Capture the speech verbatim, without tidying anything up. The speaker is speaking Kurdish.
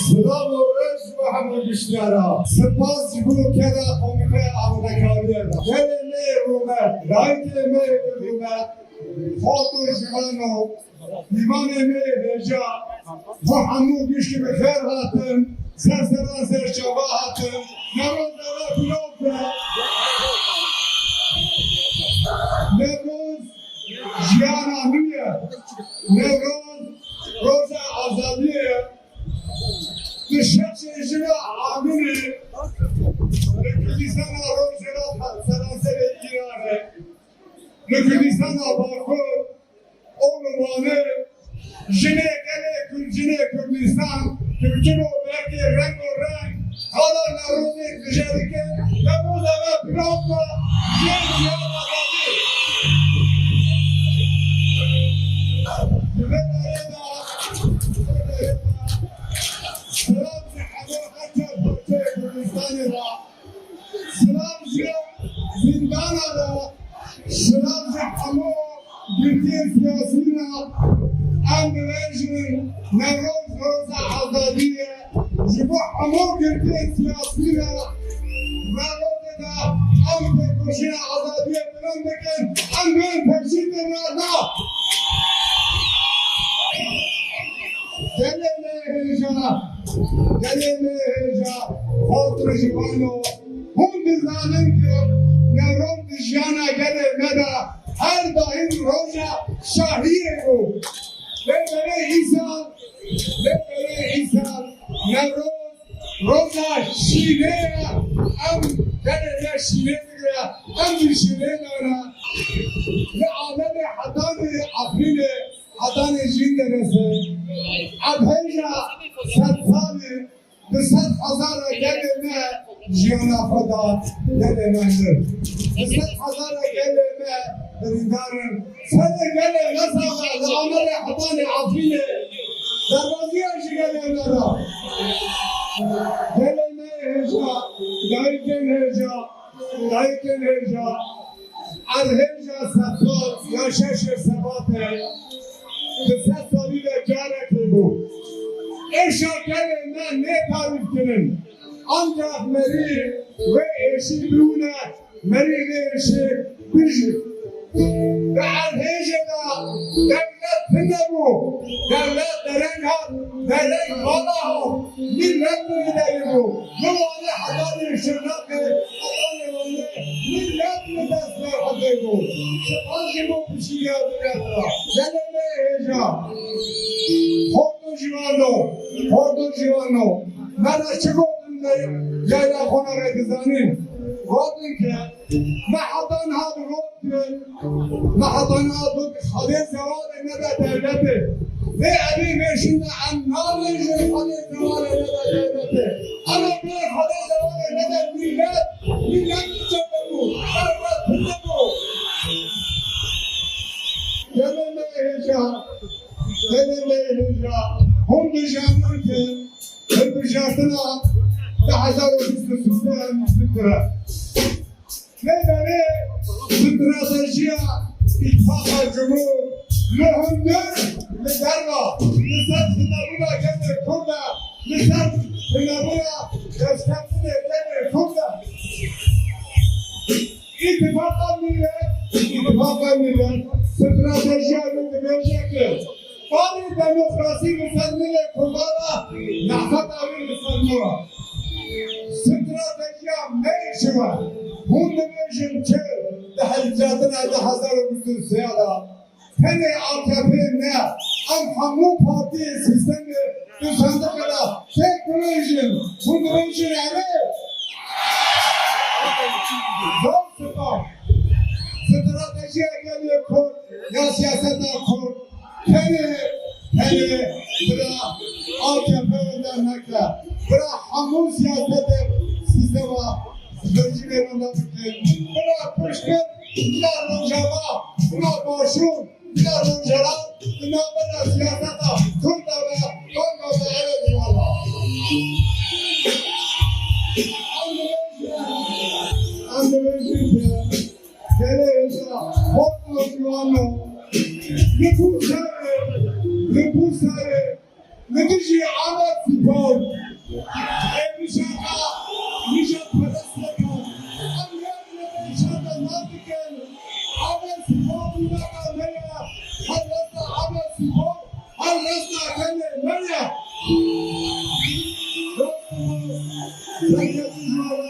Silav û rêz ji bo hemû giştiyara. Spas ji bo keda komîteya amadekariyê re. Gelê me yê rûmet, dayikê me yê rûmet, xort û jiyan û dîwanê me yê hêja, xwe hemû giştî bi xêr hatin, ser seran ser çava hatin, Newroz dera Piroz be. Newroz jiyana nû ye. Newroz roja azadiyê ye. Di şeşê jina Amînê, li Kurdistana Rojhilat seranserê Îranê, li Kurdistana Bakur, û li Wanê jinê gelê Kurd, jinê Kurdistan, Tirkî û belkî reng û reng, hala Newrozê dije dikin, Newroza me piroz be, yên jiyana azadî. Ji vê derê de, ji vê derê de, silav ji hemû her çar parçeyê Kurdistanê re. Silav ji zîndana re, silav ji hemû girtiyên siyasî re. Em dibêjin Newroz roza azadî ye. Ji bo hemû girtiyên siyasî re Newrozê de em têkoşîna azadiyê bilind bikin. Em bên pêşî têne na. Gelê me hêja, gelê me hêja, xort û jiyan o. Hûn dizanin ku Newroz di jiyana gelê me de her daîm roja şahiyê bû. Lê belê îsal, lê belê îsal Newroz roja şînê ye. Em gelê me şînê digre, em jî şînê dane. Li Amedê hetanî Efrînê, hetanî Jînderêsê, erdhêja sed salî, du sed hezara gelê me jiyana xwe da, gelê me girt. Du sed hezara gelê me birîndar in. Serê gelê me sax e, li Amedê hetanî Efrînê, derbaziya ji gelê me da. Gelê me hêja, dayikên hêja, dayikên hêja, erdhêja sebat ya şeşê sebatê, di sed salî de carekê bû. Êşa gelê me nê tarîf kirin. Ancak merî wê êşî biwine, merî vê êşê bijî. Di erdhêjê de dewlet tune bû. Dewlet dereng hat, dereng vala hat. Millet bi derî bû. Li Wanê hetanî Şirnexê, hetanî Wanê, millet bi dest Ferhatê bû. Şivan jî bû piştgiriya dewleta. Gelê me hêja. Xort û jiyan o, xort û jiyan o. Me re çi gotin li yayla Xonexê dizanîn? Gotin ke me heta niha digot ke, me heta niha got Xwedê zewarê nede dewletê. Vê evî vê şûnde em nabêjin Xwedê zewarê nede dewletê. Em ê bê Xwedê zewarê nede millet, millet çêbû, dewlet tune bû. Gelê me hêja, gelê me hêja, hûn dijanin ke hilbijartina du hezar û bîst û sê em zikire. Lê belê stratejiya Îtifaqa Cumhur li hundir, li derva, li ser tunebûna gelê Kurd e, li ser tunebûna destkeftine gelê Kurd e. Îtifaqa Millet, Îtifaqa Millet stratejiya wê dibêje ku barê demokrasî li ser milê Kurdan re nefeta wî li ser nû re. Stratejiya me yê ji we, hûn dibêjin çi di hilbijartina du hezar û bîst û sê de tenê A K P ne, em hemû partiyên sîstemê di sandiqê de têk dibêjin, hûn dibêjin erê. Zor spas. Stratejiya gelê Kurd ya siyaseta Kurd tenê, tenê bira A K P wenda neke. Bira hemû siyasetê sîstema rejîmê wenda bikin. Bira piştgir, bira rojava, bira başûr, bira rojhilat, di navbera siyaseta Kurda ve, banga ve, evet, eyvallah. Em dibêjin, em dibêjin ke gelê hêja, xort û jiyan o, li Bursayê, li Bursayê, li dijî Amed Spor, Ê mijaka, mijak peresteka, em her lebe îşada nadikin. Ave sipor bûnaka me ye, her resta ave sipor, her resta tenê me ye. Dost û serketî ji we